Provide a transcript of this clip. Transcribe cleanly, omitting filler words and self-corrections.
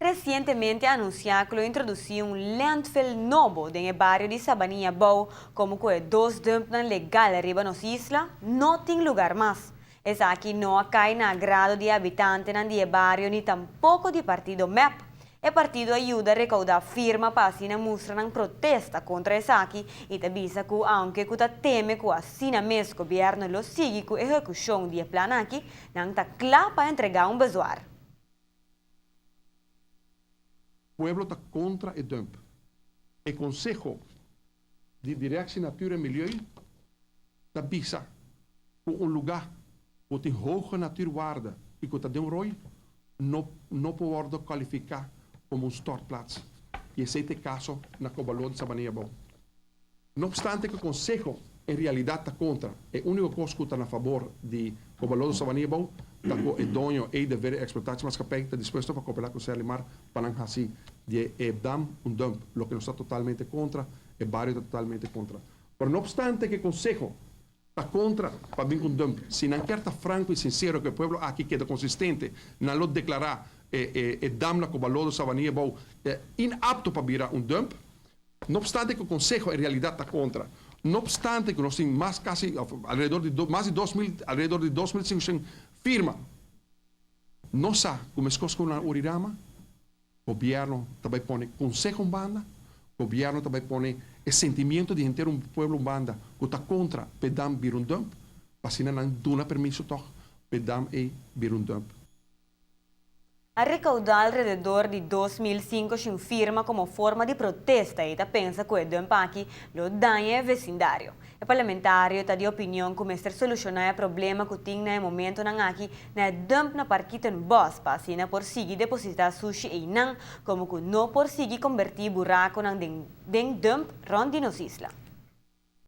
Resientemente a anunsiá ku lo introdusí un landfill nobo den e bario di Sabanilla Abou, komo ku e dos dumpnan legal riba nos isla no tin lugar mas. Esaki no a kai na agrado di e habitantenan di e bario ni tampoko di partido mep. E partido a yuda rekoudá firma pa asina mustra nan protesta kontra esaki i ta bisa ku aunke ku ta teme ku asina mes gobièrnu lo sigui ku ehekushon di e plan aki, nan ta kla pa entregá un bezwaar. Pueblo ta kontra e dump. E konseho di Directie Natuur en Milieu ta bisa ku un lugá ku tin hoge natuurwaarde i ku ta den un roi no no por wòrdu kualifiká komo un stortplaats i esei ta e kaso na Kobaló di Sabanilla Abou. No opstante ku e konseho en realidat ta kontra, e úniko kos ku ta na fabor di Kobaló di Sabanilla Abou ta ku e doño ei de Vere Exploitatiemaatschappij ta dispuesto pa koperá ku Serlimar pa nan hasi di e dam un dump, loke nos ta totalmente kontra, e bario ta totalmente kontra. Pero no opstante ku e konseho ta kontra pa bin ku un dump, si nan kier ta franko i sinsero ku e pueblo aki keda konsistente, nan lo deklará e e e dam na Kobalodo Sabanilla Abou inapto pa bira un dump. No opstante ku konseho en realidat ta kontra, no opstante ku nos tin mas kasi òf alrededor di mas di 2000 alrededor di 2500 firma, nos sa ku meskos ku na Urirama, Gobierno ta bai pone conseho un banda, gobierno ta bai pone e sentimiento di henter un pueblo un banda cu ta contra p'e dam bira un dump, pa asina nan duna permiso tog p'e dam ey bira un dump. A recaudá alrededor di 2500 firma como forma di protesta y ta pensa cu e dump aki lo daña e vecindario. E parlamentario ta di opinion cu mester soluciona e problema cu tin na e momentonan aki na e dump na Parkietenbos pa asina por sigui deposita sushi einan, como cu no por sigui comberti buraconan den den dump rond di nos isla.